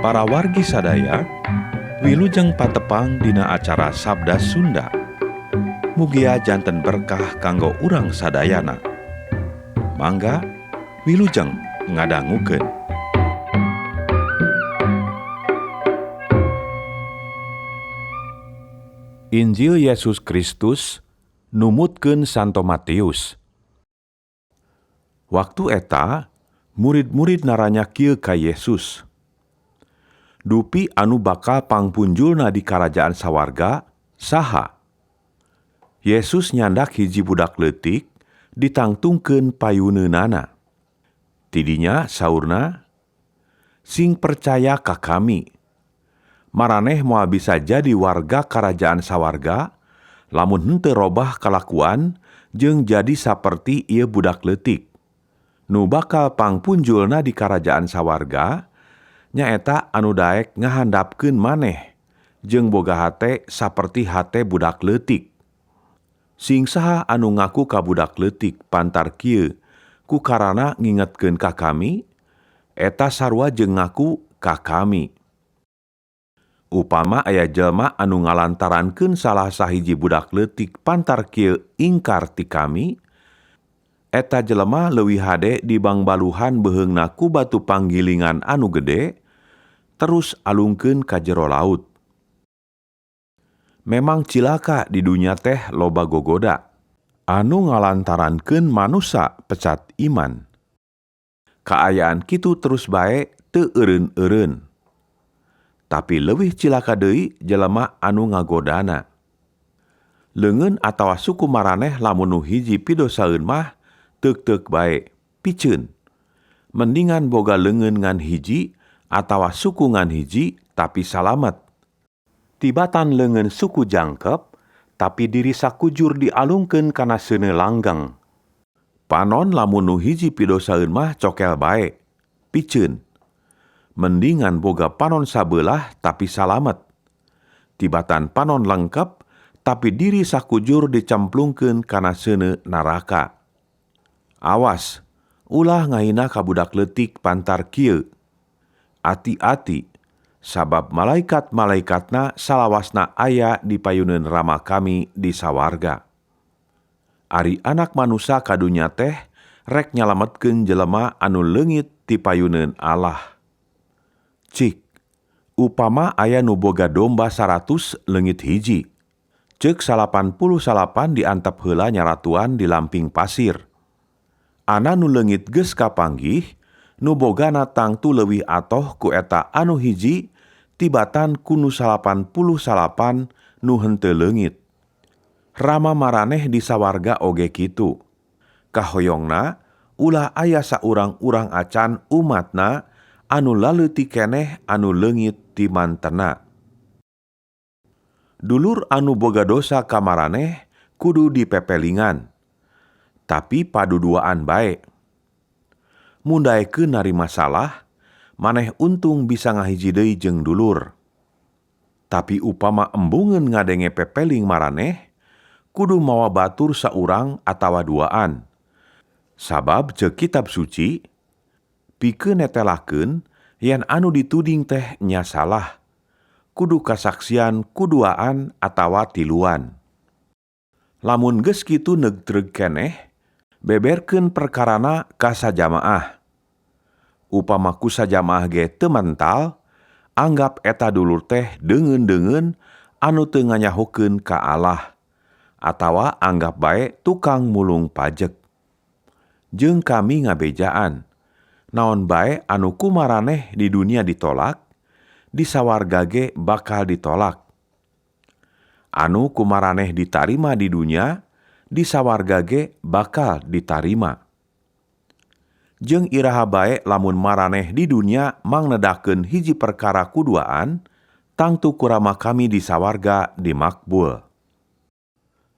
Para wargi sadaya, wilujeng patepang dina acara Sabda Sunda. Mugia janten berkah kanggo urang sadayana. Mangga wilujeng ngadangukeun. Injil Yesus Kristus numutkeun Santo Matius. Waktu eta, murid-murid naranya kieu ka Yesus. Dupi anu bakal pangpunjulna di karajaan sawarga saha? Yesus nyandak hiji budak leutik ditangtungkeun payuneunana. Tidinya saurna, sing percaya ka kami. Maraneh moal bisa jadi warga karajaan sawarga lamun henteu robah kalakuan jeung jadi saperti ieu budak leutik. Nu bakal pangpunjulna di karajaan sawarga nyaeta anu daek ngahandapkeun maneh jeung boga hate saperti hate budak leutik. Sing saha anu ngaku ka budak leutik pantar kieu ku karana ngingetkeun ka kami, eta sarua jeung ngaku ka kami. Upama aya jelema anu ngalantarankeun salah sahiji budak leutik pantar kieu ingkar ti kami, eta jelema leuwih hade dibangbaluhan beheungna ku batu panggilingan anu gede, terus alungkeun ka jero laut. Memang cilaka di dunya teh loba gogoda, anu ngalantarankeun manusa pecat iman. Kaayaan kitu terus bae teu eureun-eureun. Tapi leuwih cilaka deui jelema anu ngagodana. Leungeun atawa suku maraneh lamun nu hiji pidosaeun mah teuk-teuk bae, piceun. Mendingan boga leungeun ngan hiji atawa suku ngan hiji tapi salamet. Tibatan leungeun suku jangkep tapi diri sakujur dialungkeun kana seuneu langgeng. Panon lamun nu hiji pidosaeun mah cokel bae, piceun. Mendingan boga panon sabelah tapi salamet. Tibatan panon lengkep tapi diri sakujur dicemplungkeun kana seuneu naraka. Awas, ulah ngahina ka budak leutik pantar kieu. Ati-ati, sabab malaikat-malaikatna salawasna aya di payuneun Rama kami di sawarga. Ari anak manusa ka dunya teh rek nyalametkeun jelema anu leungit ti payuneun Allah. Cik, upama aya nu boga domba 100 leungit hiji. Ceuk 99 diantep heula nyaratuan di lamping pasir. Ana nu leungit geus kapanggih, nu bogana tangtu leuwih atoh ku eta anu hiji tibatan ku nu 99 nu henteu leungit. Rama maraneh di sawarga oge kitu. Kahoyongna ulah aya saurang-urang acan umatna anu laleutik keneh anu leungit ti mantena. Dulur anu boga dosa ka maraneh kudu dipepelingan, tapi paduduaan bae. Mun daekeun narima salah, maneh untung bisa ngahiji deui jeung dulur. Tapi upama embungeun ngadenge pepeling maraneh, kudu mawa batur saurang atawa duaan. Sabab ceuk kitab suci, pikeun netelakeun yen anu dituding teh nya salah, kudu kasaksian kuduaan atawa tiluan. Lamun geus kitu neugtreg keneh, beberkeun perkarana ka sajamaah. Upama ku sajamaah ge teu mental, anggap eta dulur teh deungeun-deungeun anu teu nganyahokeun ka Allah, atawa anggap bae tukang mulung pajek. Jeung kami ngabejaan, naon bae anu kumaraneh di dunia ditolak, di sawarga ge bakal ditolak. Anu kumaraneh ditarima di dunia, di sawarga ge bakal ditarima. Jeung iraha bae lamun maraneh di dunia mangnedakeun hiji perkara kuduaan, tangtu kurama kami di sawarga dimakbul.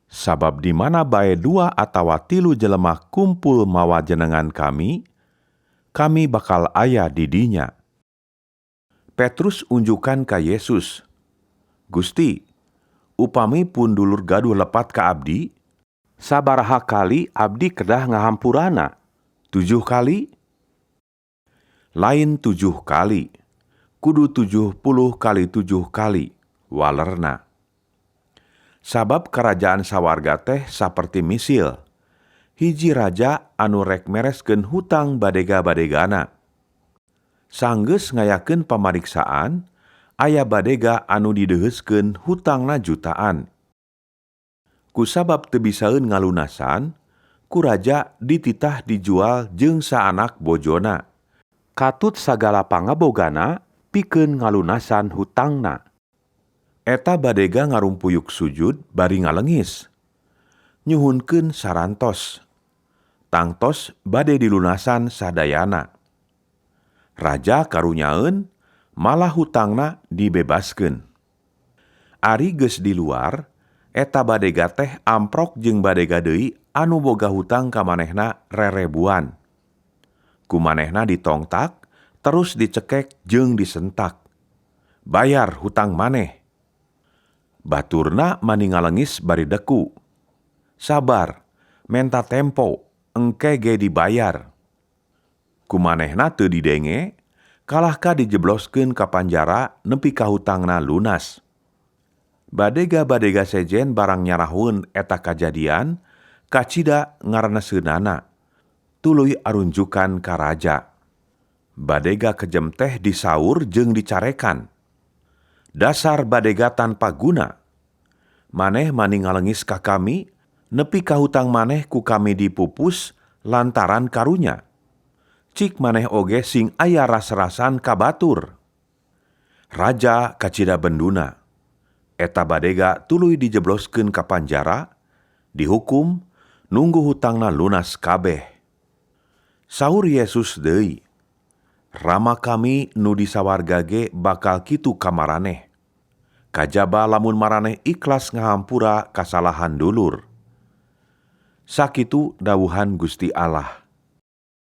Sabab di mana bae dua atawa tilu jelema kumpul mawa jenengan kami, kami bakal aya di dinya. Petrus unjukan ka Yesus, Gusti, upami pun dulur gaduh lepat ka abdi, sabaraha kali abdi kedah ngahampurana? 7 kali? Lain 7 kali, kudu 70 kali 7 kali walerna. Sabab karajaan sawarga teh saperti misil. Hiji raja anu rek mereskeun hutang badega-badegana. Sanggeus ngayakeun pamariksaan, aya badega anu dideuheuskeun hutangna jutaan. Kusabab teu bisaeun ngalunasan, ku raja dititah dijual jeung saanak bojona. Katut sagala pangabogana pikeun ngalunasan hutangna. Eta badega ngarumpuyuk sujud bari ngalengis. Nyuhunkeun sarantos. Tangtos bade dilunasan sadayana. Raja karunyaeun, malah hutangna dibebaskeun. Ari geus di luar, eta badega teh amprok jeung badega deui anu boga hutang ka manehna rerebuan. Ku manehna ditongtak, terus dicekek jeung disentak. Bayar hutang maneh. Baturna mani ngalengis bari deku. Sabar, menta tempo, engke ge dibayar. Ku manehna teu didenge, kalahka dijebloskeun ka panjara nepi ka hutangna lunas. Badega-badega sejen barang nyarahueun eta kajadian, kacida ngareneseunana, tuluy arunjukan ka raja. Badega kejem teh disaur jeung dicarekan. Dasar badega tanpa guna. Maneh mani ngalengis ka kami, nepi ka hutang maneh ku kami dipupus lantaran karunya. Cik maneh oge sing aya ras-rasan ka batur. Raja kacida benduna. Eta badega tuluy dijebloskeun ka panjara, dihukum, nunggu hutangna lunas kabeh. Saur Yesus deui, Rama kami nu di sawarga ge bakal kitu ka maraneh. Kajaba lamun maraneh ikhlas ngahampura kasalahan dulur. Sakitu dawuhan Gusti Allah.